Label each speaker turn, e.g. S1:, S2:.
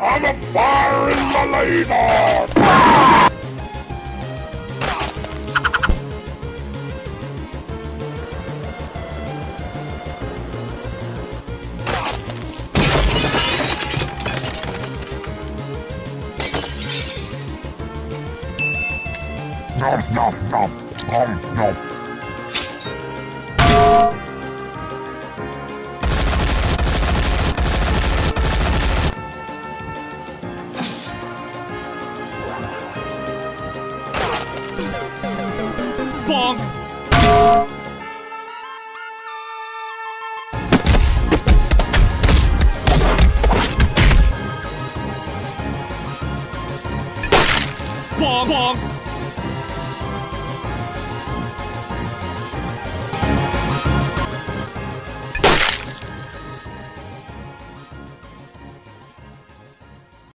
S1: I'm a fire in the labor! Nom nom nom nom nom.
S2: Bonk. Bonk. Bonk.